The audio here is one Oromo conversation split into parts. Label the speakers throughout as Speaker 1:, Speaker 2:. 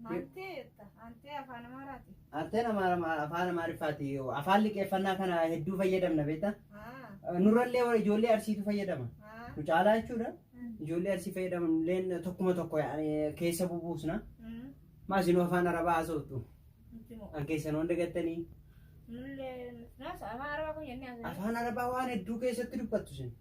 Speaker 1: Antee jetta. Antee afaan Amaaraati.
Speaker 2: Anteen afaan Amaariffaati. Afaan liqeeffannaa kana hedduu fayyadamna beektaa? Nurrallee warra ijoollee Arsiitu fayyadama. Nu caalaa jechuudha. Ijoollee Arsii fayyadaman illeen tokkuma tokko keessa bubuusna. Maa isinuu afaan Arabaa haasoftu? An keessan hunda dagattanii?
Speaker 1: Afaan Arabaa kun jennee haasofna.
Speaker 2: Afaan Arabaa waan hedduu keessatti dubbattu isin.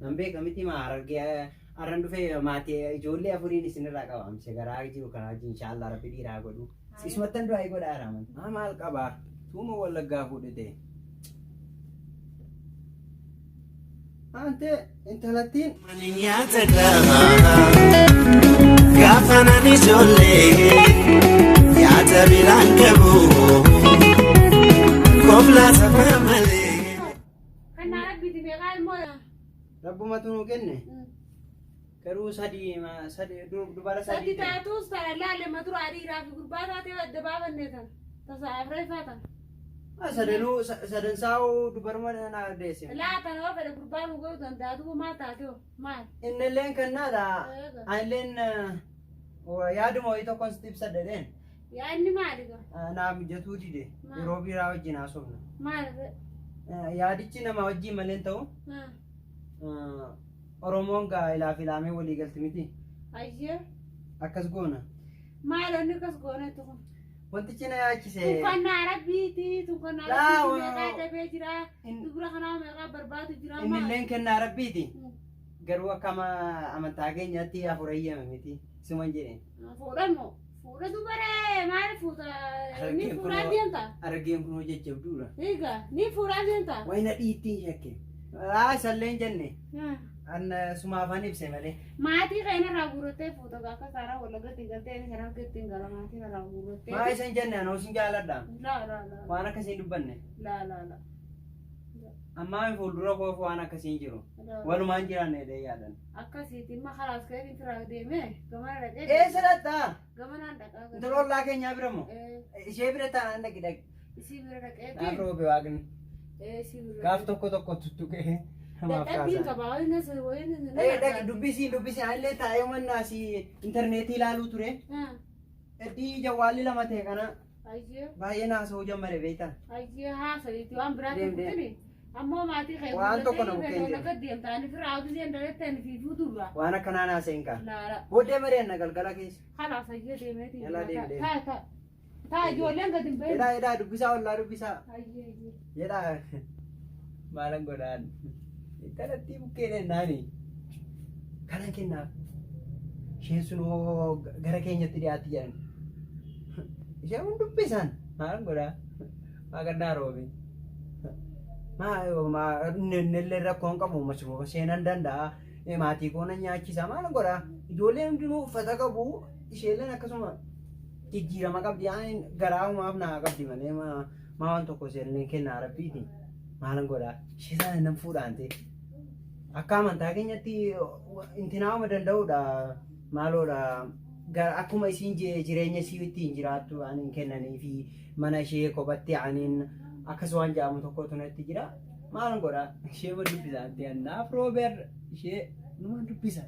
Speaker 2: Nan beeka miti maa Harargee arran dhufee maatii ijoollee afuriin isinirraa qaba. Amse garaa jiru kanaa wajjin inshaallah rabbi dhiiraa godhu. Isumattan du'aa godhaa raaman. Maa maal qabaa? Tuuma wallaggaa fuudhite. Ante intalattiin.
Speaker 3: Ani nyaata gaafa gaafa nan ijoollee nyaata biraan qabu koflaa safaa malee.
Speaker 4: Kan rabbiiti meeqaa ilmoo.
Speaker 2: Rabbumatu nuu kenne. Garuu sadii sadii dubara
Speaker 4: Sadi
Speaker 2: sadii.
Speaker 4: taatus tana laalle madura dhiiraa fi gurbaa taatee adda baafannee tan. Tasa afreeffaa tan.
Speaker 2: Sadanuu sadansaa'uu dubaruma naa deesse.
Speaker 4: Laa tana yoo fedhe gurbaa nu godhuu danda'a duuba maal taate hoo maal.
Speaker 2: Innilleen kennaadha.
Speaker 4: Eega.
Speaker 2: Anilleen yaaduma wayii tokkon sitti ibsadha dheen.
Speaker 4: Yaa inni maali gaa?
Speaker 2: Naa mijatuu dide.
Speaker 4: Maal?
Speaker 2: Yeroo biraa wajjin haasofna.
Speaker 4: Maal?
Speaker 2: Yaadichi nama wajjin malee hin ta'u. Oromoon gaa ilaaf ilaamee walii galti miti.
Speaker 4: Ayyee.
Speaker 2: Akkas goona.
Speaker 4: Maal inni akkas goonetu kun?
Speaker 2: Wantichi na yaachise.
Speaker 4: Tunkannaa rabbiiti. Tunkannaa
Speaker 2: Laa,
Speaker 4: rabbiiti meeqaa
Speaker 2: waa-
Speaker 4: dabee jira. Dubra kanaa meeqaa barbaadu jira. maal?
Speaker 2: Innilleen kennaa rabbiiti. Garuu akka amantaa keenyaatti afur eeyyame miti. Suman jedhe.
Speaker 4: Fuudhan moo? Fuudha dubaree maal fuuta? Ni fuudhaa deemta?
Speaker 2: Harargeen kunoo jajjabduudha.
Speaker 4: Egaa ni fuudhaa deemta?
Speaker 2: Wayna dhiittiin shakke. Aa isallee hin jenne. An sumaafan ibse malee.
Speaker 4: Maatii keenya irraa guurrattee fuuta akka saaraa wallagatti galtee inni kana argatti hin gala maatii irraa guurrattee.
Speaker 2: Maa isa hin jenne anoo sin jaaladha.
Speaker 4: Laa laa laa.
Speaker 2: Waan akkasii hin dubbanne.
Speaker 4: Laa laa laa.
Speaker 2: Ammaa fuuldura koof waan akkasii hin jiru. Walumaan jiraanne jedhee yaadan.
Speaker 4: Akkasiiti imma kalaas ka'ee firaa deemee gamana dhaqee.
Speaker 2: Eessa dhaqxaa?
Speaker 4: Gamanaan dhaqaa.
Speaker 2: Intala ollaa keenyaa bira moo? Ishee bira taa'an dhaqi dhaqi.
Speaker 4: Isii bira dhaqee.
Speaker 2: Naaf roobe waaqni.
Speaker 4: Isii bira.
Speaker 2: Gaaf tokko tokko tuttuqee namaaf
Speaker 4: Dadhabbiin
Speaker 2: kaasa.
Speaker 4: qaba. Wayinnis wayinnis.
Speaker 2: Ee dhaqi dubbisiin dubbisiin anillee taa'ee mannaa si intarneetii ilaaluu ture. Heddii jawwaalli lama ta'e kana
Speaker 4: Ayyee.
Speaker 2: baay'ee naasa'uu jammare beektaa.
Speaker 4: Ayyee haasa'iiti waan biraatti
Speaker 2: Deem, deem.
Speaker 4: kutini. Ammoo maatii kee
Speaker 2: Waan tokko na bukkeen
Speaker 4: deemta.
Speaker 2: deema.
Speaker 4: Akka deemta ani firraa giseen dhalatteen fi fuutuu bira.
Speaker 2: Waan akkanaa naasa'in kaa.
Speaker 4: Laala.
Speaker 2: Booddee mari'anna galgala keessa.
Speaker 4: Kalaas ayyee deemeeti.
Speaker 2: Yalaa deem, deem.
Speaker 4: Taa taa. Taa ijoolleen gadi hin bahin.
Speaker 2: Jedhaa jedhaa dubbisaa ollaa dubbisaa.
Speaker 4: Ayyee ayyee.
Speaker 2: Jedhaa maalan godhaan. Intalattii bukkee dhennaani. Kanan kennaaf. Isheen sun hoo gara keenyatti dhiyaatti jedhan. Isheen kun dubbisan maalan godhaa. Waaqannaa roobe. Maa innillee rakkoo hin qabu masruufa seenan danda'a. Maatii koo nan nyaachisa maalan godhaa. Ijoolleen hundinuu uffata qabu isheelleen akkasuma jijjiirama qabdi. Yaani garaa umaaf naa qabdi malee maa waan tokko isheelleen kennaa rabbiiti. Maalan godhaa. Ishee sana nan fuudhaan ta'e. Akka amantaa keenyatti intinaa'uma danda'uudha. Maaloodha. Akkuma isiin jireenya isii ittiin jiraattu ani kennanii fi mana ishee kophatti aniin akkas waan jedhamu tokkotu natti jira. Maalan godhaa? Ishee ma dubbisa ante naaf roober ishee numa dubbisa.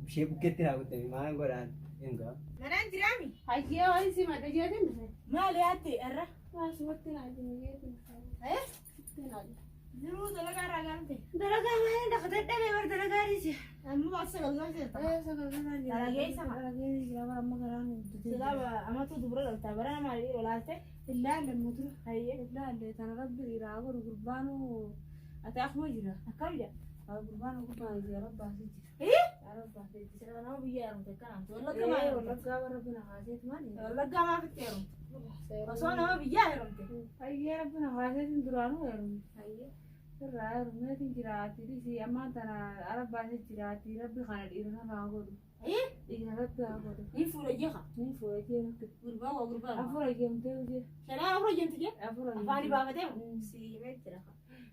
Speaker 2: Ishee bukkeetti naa kutte maalan godhaan? Engaa.
Speaker 1: Manaan jiraami.
Speaker 4: Ayyee wayi si madda jeetin dhufe.
Speaker 1: Maali yaatte irra?
Speaker 4: Waa sumatti naa jiru jeetin dhufe.
Speaker 1: Eh?
Speaker 4: Sitti naa jiru.
Speaker 1: Jiruu dalagaa irraa galte.
Speaker 4: Dalagaa maal lafa dadhabee bar dalagaa dhiise.
Speaker 1: Amma bakka sagalgaa jirta.
Speaker 4: Ee sagalgaa jira.
Speaker 1: Dalagee isa maa?
Speaker 4: Dalagee jira bara amma garaan guddate.
Speaker 1: Silaa amatu dubra dhalta bara nama olaalte.
Speaker 4: Illaalle mutura.
Speaker 1: Hayyee.
Speaker 4: Illaalle tana rabbi dhiiraa godhu gurbaanu ati akkuma jira.
Speaker 1: Akkam jedha?
Speaker 4: Gurbaan gurbaan jira rabbaasee jira.
Speaker 1: Eh?
Speaker 4: Rabbaasee jira.
Speaker 1: Silaa nama biyya heerumte akkanaan. Wallagga maa
Speaker 4: Ee
Speaker 1: heerumte?
Speaker 4: wallaggaa bara bina haaseet maali?
Speaker 1: Wallaggaa maaf itti heerumte? Osoo nama biyyaa heerumte.
Speaker 4: Hayyee rabbi na haaseetiin duraanuu heerume.
Speaker 1: Hayyee.
Speaker 4: Irraa heerumeetiin jiraati dhisi ammaan tana arabbaasee jiraati rabbi kana dhiira haa godhu.
Speaker 1: Hayyee.
Speaker 4: Dhiira rabbi haa godhu.
Speaker 1: Ni fuudha jeha.
Speaker 4: Ni fuudha jee rabbi.
Speaker 1: Gurbaa waa gurbaa.
Speaker 4: Afura jeemtee hojii.
Speaker 1: Shanaa afura jeemti jee.
Speaker 4: Afura
Speaker 1: Afaanii baafatee
Speaker 4: Mm.
Speaker 1: si himee jira.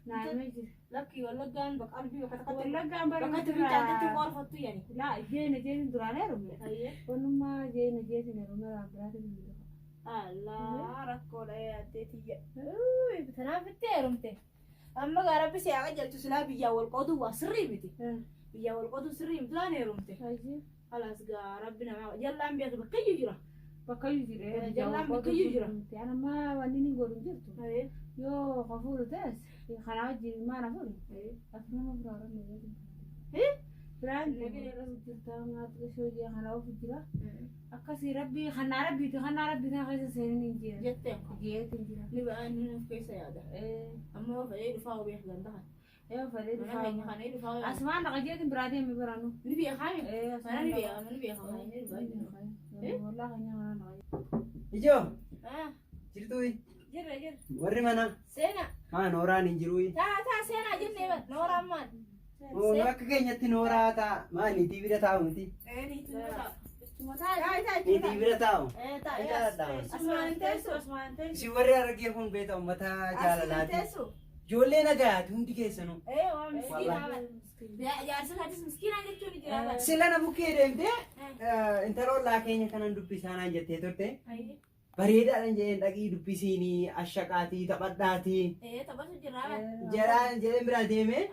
Speaker 4: Naannoo jira.
Speaker 1: Lakki wallaggaan bakka qalbii bakka takkatti.
Speaker 4: Wallaggaan bara
Speaker 1: Bakka itti fincaantetti qoorfattu yani.
Speaker 4: Laa jeena jeetin duraan heerume.
Speaker 1: Hayyee.
Speaker 4: Wanummaa jeena jeetin heerume waan biraatiin hin dhufa.
Speaker 1: Allah rakkoodha yaaddee tiyya. Tanaaf itti heerumte. Amma gaa rabbi si haa qajeelchu silaa biyyaa wal qooduu waa sirrii miti. Biyyaa wal qooduu sirrii miti laan heerumte.
Speaker 4: Hayyee.
Speaker 1: Kalaas gaa rabbi namaa jallaan beeku bakka iyyuu jira.
Speaker 4: Bakka iyyuu jira.
Speaker 1: Jallaan bakka iyyuu jira.
Speaker 4: Ani amma wanni inni godhu hin jirtu. Yoo ka fuudhu ta'es kanaa wajjin maal hafuudhu? Asuma biraa irra Biraan jirta maatu ishee kana ofu jira. Akkasii rabbii kanaa rabbiiti kanaa rabbii kana keessa seenin hin jira.
Speaker 1: Jettee
Speaker 4: Jeetiin jira.
Speaker 1: ni ba'aan ni of keessa yaada. Amma yoo fedhee dhufaa hoo beeku danda'a.
Speaker 4: Yoo fedhee
Speaker 1: Mana
Speaker 4: dhufaa.
Speaker 1: keenya kana dhufaa hoo.
Speaker 4: Asumaan dhaqa jeetiin biraa deemi biraanu.
Speaker 1: Ni beekaa mi? Mana ni beekaa mana beekaa kana ni dhufaa.
Speaker 4: Wallaa kan nyaata dhaqa.
Speaker 2: Ijoo jirtuu
Speaker 1: Jirra jirra.
Speaker 2: warri mana
Speaker 1: Seenaa.
Speaker 2: maa nooraan hin jiruu.
Speaker 1: Taa taa seenaa jennee bara nooraan maal?
Speaker 2: Nu akka keenyatti nooraa ta'a maa niitii bira taa'u miti. Niitii bira taa'u.
Speaker 1: Asumaan teessu asumaan teessu.
Speaker 2: Isin warri argee kun beekta uummata jaalalaati.
Speaker 1: Teessu.
Speaker 2: Ijoollee nagayaati hundi keessanuu.
Speaker 1: Waan miskiinaa bara. Jaarsa isaatis miskiinaa jechuun jira bara.
Speaker 2: Sila na bukkee deemtee intala ollaa keenya kanan dubbisaa naan jettee turte. Bareedaadhaan jedheen dhaqii dubbisiinii ashaqaatii taphadhaatii
Speaker 1: Taphatu jira bara.
Speaker 2: jedhaan jedheen biraa deeme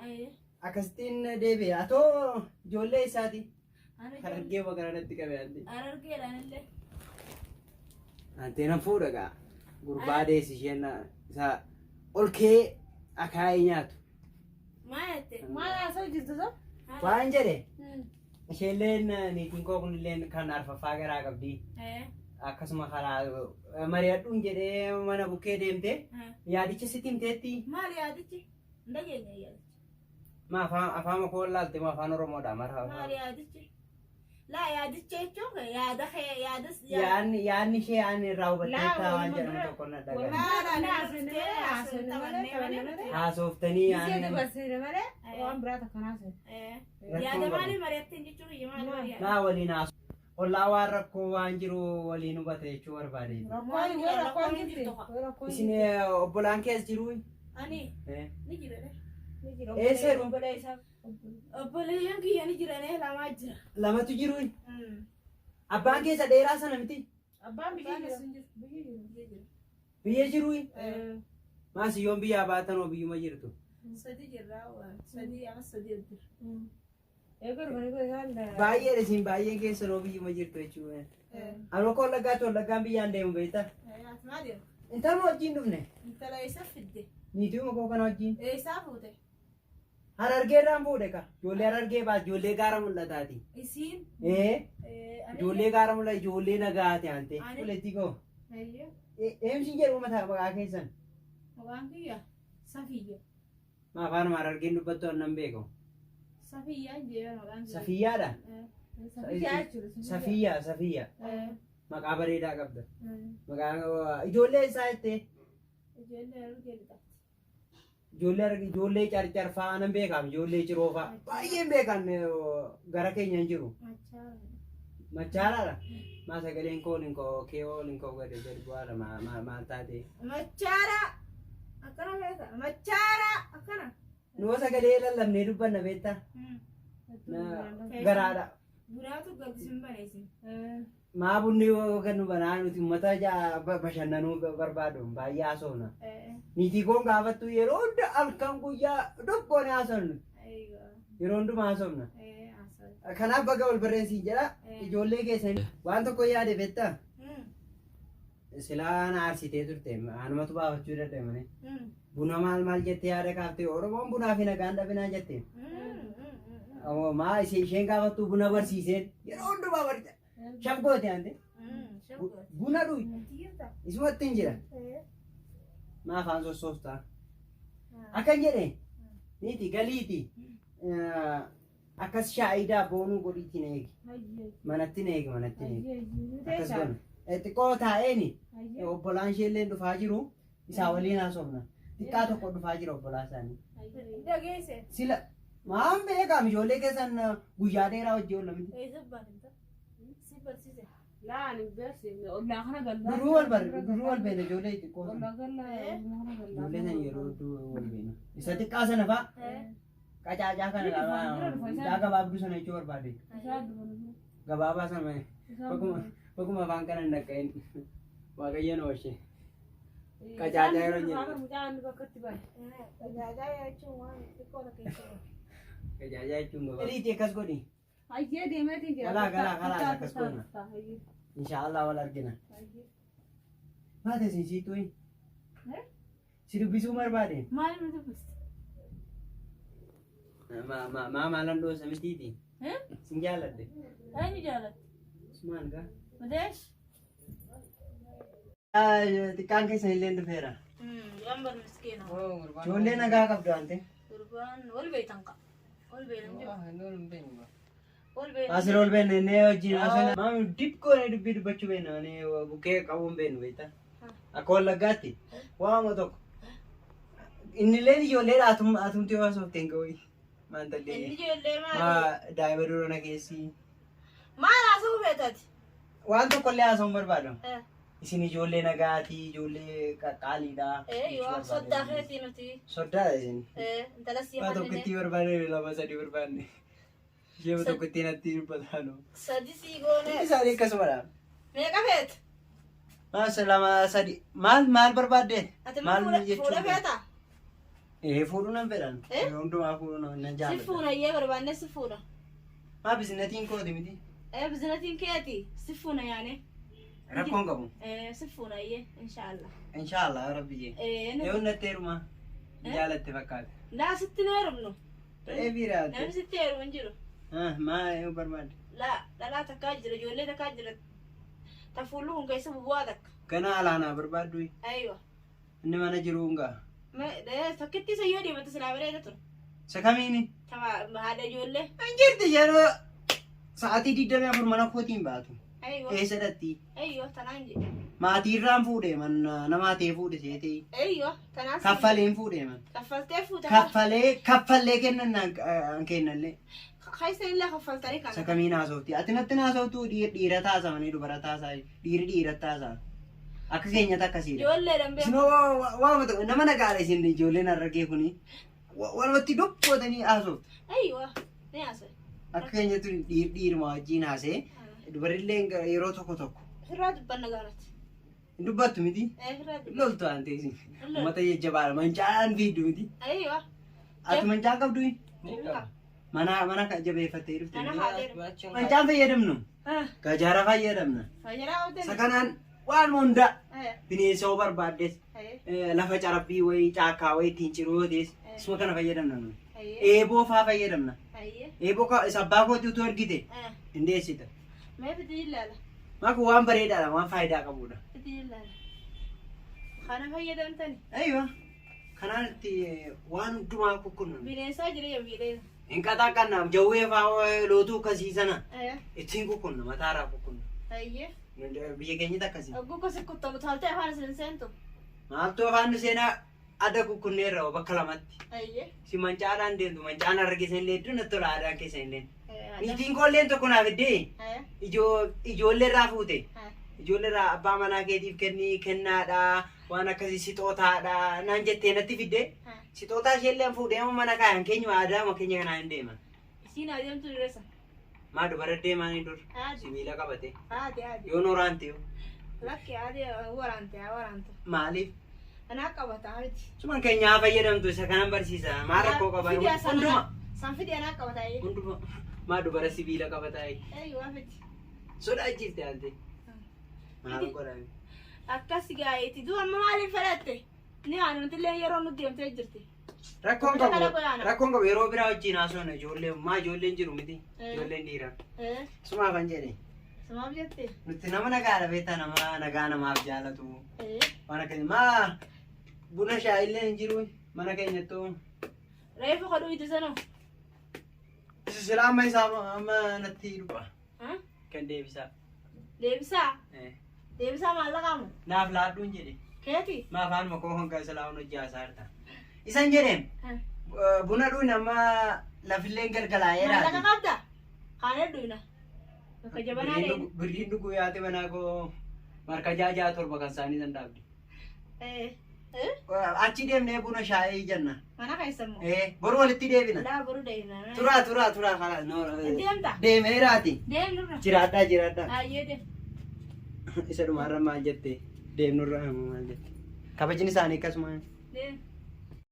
Speaker 2: akkasittiin deebi'e. Atoo ijoollee isaati. Harargee magaalaa natti qabe anti.
Speaker 1: Harargeedhaan illee.
Speaker 2: Antee nan fuudha gaa. Gurbaa deessi isheen isa ol kee akaayii nyaatu.
Speaker 1: Maal jette?
Speaker 4: Maal haasa'u jirtu so?
Speaker 2: Waan jedhe isheelleen niitiin koo kunilleen kan arfaffaa garaa qabdi. Akkasuma karaa mari'adhuun jedhee mana bukkee deemte yaadicha sitti himteetti.
Speaker 1: Maal yaadichi? Hin dhageenye yaadichi.
Speaker 2: Ma afaan afaan koo laalte ma afaan Oromoodha mara.
Speaker 1: Maal yaadichi? Laa yaadicha jechuun yaada kee yaadas
Speaker 2: Yaanni yaanni ishee yaanni irraa hubatteettaa waan jedhamu tokko na dhaga'e. Haasoftanii
Speaker 4: Ishee
Speaker 2: yaanni
Speaker 4: dubarsiine malee waan biraa takka naasee.
Speaker 1: Yaada maalii mari'atteen jechuun maal mari'atte?
Speaker 2: maa waliin haasof. Ollaa waan rakkoo waan jiru waliin hubate jechuu barbaade.
Speaker 4: Rakkoon yoo rakkoon jirti. Rakkoon
Speaker 2: Isin obbolaan keessa jiruu?
Speaker 1: Ani ni jira.
Speaker 2: Eessa jiru?
Speaker 1: Obboleeyyan kiyya ni jiranii lamaa jira.
Speaker 2: Lamatu jiruu? Abbaan keessa dheeraa sana miti?
Speaker 4: Abbaan biyya jira. Biyya jira.
Speaker 2: Biyya jiruu? Maas yoon biyyaa baatan hoo biyyuma jirtu?
Speaker 1: Sadi jirra sadi amma sadi jira.
Speaker 4: Eeguu dhufanii koo isaan.
Speaker 2: Baay'eedha isin baay'een keessan hoo biyyuma jirtu jechuudha. Ani akka wallaggaatti wallaggaan biyyaan deemu beektaa?
Speaker 1: Ati maal jedhu?
Speaker 2: Intaluma wajjin dhufne.
Speaker 1: Intala eessa fidde?
Speaker 2: Niitiuma koo kana wajjin.
Speaker 1: Eessaa fuute?
Speaker 2: Harargeerraan fuudhe ka. Ijoollee harargee baas ijoollee gaara mul'ataati.
Speaker 1: Isiin.
Speaker 2: Ee ijoollee gaara mul'ata ijoollee nagaati aantee. Uletti koo. Eemsiin jedhu mataa maqaa keessan.
Speaker 1: Maqaan kiyya Safiyya.
Speaker 2: Ma afaan harargeen dubbattu annan beeku.
Speaker 1: Safiyyaa jedhama maqaan kiyya.
Speaker 2: Safiyyaadha.
Speaker 4: Safiyyaa jechuudha.
Speaker 2: Safiyyaa Safiyyaa. Maqaa bareedaa qabda. Maqaa ijoollee isaa jettee
Speaker 1: Ijoollee harargee lixaatti.
Speaker 2: ijoollee ijoollee carcar fa'aa nan beekaam ijoollee ciroo fa'aa baay'een beekan gara keenya hin jiru. Machaaraadha. Maa sagaleen koo olin koo kee olin koo gadi gadi bu'aadha maal taate.
Speaker 1: Machaara akkana beekta machaara akkana.
Speaker 2: Nuu sagalee lallabnee dubbanna beektaa? Garaadha.
Speaker 1: Buraatu gaggisiin bareesin.
Speaker 2: Maa bunni yoo kennu banaa nuti uummata bashannanuu barbaadu baay'ee haasofna. Niitii koon gaafattu yeroo hunda halkan guyyaa tokkoon haasofnu. Yeroo hundumaa haasofna. Kanaaf baga wal barreessiin jedha. Ijoollee keessanii waan tokko yaade beektaa? Silaa na aarsitee turte anumatu baafachuu dadhabe malee. Buna maal maal jettee yaada kaaftee Oromoon bunaa fi nagaan dhabinaa jette. Maa isheen gaafattu buna barsiiseen yeroo hundumaa barsiisa. Shabgooti aante. Buna dhuyi. Isumatti hin jira. Maa afaan sossooftaa. Akkan jedhe niiti galiiti akkas shaayii daabboonuu godhiitti na eegi. Manatti na eegi manatti na eegi. Akkas goona. Xiqqoo taa'eeni obbolaan isheellee dhufaa jiru isaa waliin haasofna. Xiqqaa tokko dhufaa jira obbolaa isaanii.
Speaker 1: Dhageesse.
Speaker 2: Sila maan beekaam ijoollee keessan guyyaa dheeraa hojii oolla miti.
Speaker 1: Eessa baate? Si barsiise.
Speaker 4: Laa ani beeksifne ollaa kana gallaa.
Speaker 2: Duruu wal barre duruu wal beena ijoollee xiqqoo sana.
Speaker 4: Ollaa gallaa ollaa kana gallaa.
Speaker 2: Ijoollee sana yeroo hedduu wal beena. Isa xiqqaa sana fa'a qacaacaa kana mucaa gabaabduu sana jechuu barbaade.
Speaker 4: Isaan dhufan.
Speaker 2: Gabaabaa sana malee. Bakkuma afaan kana hin dhaqqa'in. Waaqayyoon oolche. Qacaacaa yeroo jedhu.
Speaker 4: Mucaan bakka itti bahe.
Speaker 1: Qacaacaa jechuun waan xiqqoo takka jechuudha.
Speaker 2: Qacaacaa jechuun gabaabaa. Riitii akkas godhi.
Speaker 4: Hayyee deemeetiin jira.
Speaker 2: Galaa, galaa, galaa, akkas goona. Inshaallah wal argina. Maata isin siituu
Speaker 1: Eh?
Speaker 2: si dubbisuu barbaade.
Speaker 1: Maal nu dubbiste?
Speaker 2: Maa maalan dhoosa mitiiti.
Speaker 1: Eh?
Speaker 2: Sin jaaladde.
Speaker 1: Eenyu jaalatte?
Speaker 2: Usmaan gaa.
Speaker 1: Madeesh?
Speaker 2: Xiqqaan keessan illee dhufeera.
Speaker 1: Gambar miskiina.
Speaker 2: Ijoollee nagaa qabdu ante.
Speaker 1: Gurbaan wal beektan qa. Wal beektan jiru. Wal beektan.
Speaker 2: Asirra ol beekna inni wajjin haasofna. Maami dibkoo inni dubbii dubbachuu beekna ani bukkee qabuun beeknu beektaa. Akka wallaggaatti waama tokko. Innilleen ijoolleedha atumti yoo haasofte hin qabu. Maantallee.
Speaker 1: Inni ijoollee maali?
Speaker 2: Maa daa'ima dura na keessi.
Speaker 1: Maal haasa'uu beektaati?
Speaker 2: Waan tokkollee haasa'uun barbaadamu.
Speaker 1: Eh.
Speaker 2: Isin ijoollee nagaatii, ijoollee qaqqaaliidha.
Speaker 1: Eh, yoo soddaa keetii nuti.
Speaker 2: Soddaadha isin.
Speaker 1: Eh, intala sii
Speaker 2: Waa
Speaker 1: kannine.
Speaker 2: tokkittii barbaanne lama sadii barbaanne. Ishee tokkittii natti dubbataa nu.
Speaker 1: Sadi sii goone.
Speaker 2: Hundi isaanii akkasumadha.
Speaker 1: Meeqa feet?
Speaker 2: Maal lama sadi maal maal barbaadde?
Speaker 1: Ati
Speaker 2: Maal
Speaker 1: fuudha
Speaker 2: jechuun?
Speaker 1: feetaa?
Speaker 2: Ee fuudhuu nan fedhan.
Speaker 1: Eh?
Speaker 2: Yeroo hundumaa fuudhuu nan
Speaker 1: Si
Speaker 2: jaalladha.
Speaker 1: fuuna iyyee barbaanne si fuuna.
Speaker 2: Maa bizinetiin kooti miti?
Speaker 1: Eh, bizinetiin keeti si fuuna yaane.
Speaker 2: Rakkoon qabu.
Speaker 1: Eh, si fuuna iyyee inshaallah.
Speaker 2: Inshaallah rabbi jee.
Speaker 1: Eh, nu
Speaker 2: Yoo natti heeruma
Speaker 1: Eh?
Speaker 2: jaalatte fakkaate.
Speaker 1: laa sitti na heerumnu.
Speaker 2: Ta'ee biiraate.
Speaker 1: Namni sitti heerumu hin jiru.
Speaker 2: Maa yoo barbaadde?
Speaker 1: Laa dhalaa takkaa jira ijoollee takkaa jira. Ta fuullu kun keessa bubu'aa takka.
Speaker 2: Gana alaanaa barbaaddu.
Speaker 1: Aywa.
Speaker 2: Inni mana jiru hungaa.
Speaker 1: Takkitti isa yoo deemte silaa bareeda ture.
Speaker 2: Isa kamiini?
Speaker 1: Tama haadha ijoollee.
Speaker 2: Hin jirti yeroo sa'aatii 24 mana kootiin baatu.
Speaker 1: Aywa.
Speaker 2: Eessa dhatti?
Speaker 1: Aywa tanaan jedhe.
Speaker 2: Maatiirraan fuudhee man nama ta'e fuudhe seetee.
Speaker 1: Aywa tanaan.
Speaker 2: Kaffaleen fuudhee man.
Speaker 1: Kaffaltee fuute.
Speaker 2: Kaffalee kaffallee kennan naan kennallee.
Speaker 1: Keessa illee kaffaltanii
Speaker 2: Isa
Speaker 1: kana.
Speaker 2: kamiin haasofti? Ati natti haasoftu dhiira taasamanii dubara taasaa dhiirri dhiira taasaa. Akka keenyatti akkasiidha.
Speaker 1: Ijoolleedhaan
Speaker 2: Isin
Speaker 1: beeku.
Speaker 2: waama tokko nama nagaadha isin ijoolleen harargee kuni walumatti dubbatanii haasoftu.
Speaker 1: Aywa. Ni haasa'e.
Speaker 2: Akka keenyatti dhiirri dhiiruma wajjin haasee dubarillee yeroo tokko tokko
Speaker 1: Ofirraa dubbanna gaarratti.
Speaker 2: hin dubbattu miti.
Speaker 1: Eh, ofirraa dubbanna.
Speaker 2: Loltu waan ta'eef uummata jajjabaadha mancaadhaan fiiddu miti.
Speaker 1: Aywa.
Speaker 2: Ati mancaa qabdu mana mana jabeeffattee dhufte.
Speaker 1: Mana
Speaker 2: miti.
Speaker 1: haadheera.
Speaker 2: Mancaan fayyadamnu
Speaker 1: Ah,
Speaker 2: gajaara fayyadamna.
Speaker 1: fayyadaa
Speaker 2: Isa
Speaker 1: qabdee.
Speaker 2: kanaan waan hundaa
Speaker 1: Eh,
Speaker 2: bineensa yoo barbaaddes
Speaker 1: eh,
Speaker 2: lafa carabbii wayii caakkaa wayii ittiin ciruu yoo ta'es isuma kana fayyadamna nuyi.
Speaker 1: eh,
Speaker 2: Eeboo faa fayyadamna.
Speaker 1: eh,
Speaker 2: Eeboo isa abbaa kootii utuu argite
Speaker 1: eh.
Speaker 2: hin deessita.
Speaker 1: Mee fidii ilaala.
Speaker 2: Maa kun waan bareedaadha waan faayidaa qabudha.
Speaker 1: Fidii ilaala. Kana fayyadamtani.
Speaker 2: Aywa kanaan itti waan hundumaa kukkunna.
Speaker 1: Bineensaa jira yammiidheera.
Speaker 2: Hin qaxaqqannaaf jawwee faa lootuu akkasii sana
Speaker 1: Eh,
Speaker 2: ittiin kukkunna mataarraa kukkunna.
Speaker 1: ayyee.
Speaker 2: Biyya keenyatti akkasii.
Speaker 1: Ogguu gosa kuttamu taaltee afaan isin seentu.
Speaker 2: Maaltu afaan nu seenaa adda kukkunneerra bakka lamatti.
Speaker 1: Ayyee.
Speaker 2: Si mancaadhaan deemtu mancaan har'a keessa illee iddoo natti tola aadaan keessa illee.
Speaker 1: Eh,
Speaker 2: Niitiin koolleen tokko naaf iddee
Speaker 1: eh,
Speaker 2: ijoollee irraa fuute.
Speaker 1: eh.
Speaker 2: Ijoollee irraa abbaa manaa keetiif kennii kennaadha waan akkasii sixootaadha naan jettee natti fidde.
Speaker 1: Eh.
Speaker 2: Sixootaa isheellee fuudhee amma mana kaayan keenya aadaa keenya kanaan hin deeman.
Speaker 1: Isiin adeemtu dirreessa.
Speaker 2: Maa dubara deemaa ni dur
Speaker 1: Aadi.
Speaker 2: sibiila qabate
Speaker 1: Aadi aadi.
Speaker 2: yoo nooraan ta'e
Speaker 1: Lakki aadi waraante haa waraante.
Speaker 2: maaliif
Speaker 1: Anaa qabata miti.
Speaker 2: Suman keenyaa fayyadamtu isa kanan barsiisa maa rakkoo qaba hunduma
Speaker 1: San fidi anaa qabata ayyee.
Speaker 2: hunduma maa dubara sibiila qabataa
Speaker 1: Eeyyuu fidi.
Speaker 2: sodaachifte ante maal godhame
Speaker 1: Akkas gaa'eeti. Duu amma maaliif fedhatte? Ni aanutillee yeroo nuti deemtee jirti.
Speaker 2: Rakkoon
Speaker 1: Kana
Speaker 2: qabu
Speaker 1: goyaana.
Speaker 2: rakkoon qabu yeroo biraa wajjin haasofna ijoollee maa ijoolleen jiru miti
Speaker 1: Eh.
Speaker 2: ijoolleen dhiiraa
Speaker 1: Eh,
Speaker 2: sumaaf kan jedhe
Speaker 1: sumaaf jette.
Speaker 2: nuti nama nagaadha beektaa nama nagaa namaaf jaalatu
Speaker 1: Eh,
Speaker 2: waan akkasii maa buna shaayillee hin jiru mana keenyattuu
Speaker 1: reefu kadhuu itti sanoo.
Speaker 2: sila amma isaa amma natti dhufa
Speaker 1: Ha?
Speaker 2: kan deebisaa
Speaker 1: Deebisaa.
Speaker 2: Eh.
Speaker 1: Deebisaa maallaqaamu.
Speaker 2: Naaf laadhuun jedhe
Speaker 1: Keeti.
Speaker 2: maa afaanuma koo honga silaa hun hojii haasaa jirta isan jedheem
Speaker 1: Eh.
Speaker 2: buna dhuun amma lafilleen
Speaker 1: Maallaqa
Speaker 2: galgalaa'eeraati
Speaker 1: qabda? Kaan hedduuna. Bakka jabanaa deemu.
Speaker 2: Birriin dhuguu yaate manaa koo marka ja'a ja'a torba kan isaanii san dhaabde.
Speaker 1: Eh, eh,
Speaker 2: Achi deemnee buna shaayii jenna.
Speaker 1: mana keessa immoo.
Speaker 2: Eh, boru walitti deebina.
Speaker 1: Laa boru deemna.
Speaker 2: Turaa turaa turaa karaa.
Speaker 1: Deemta?
Speaker 2: Deemeeraati.
Speaker 1: Deemnurra.
Speaker 2: Jiraadhaa jiraadhaa.
Speaker 1: Ayyee deem.
Speaker 2: Isa dhumaarra maal jette? Deemnurra maal jette? Kabajni isaanii akkasuma.
Speaker 1: Deem.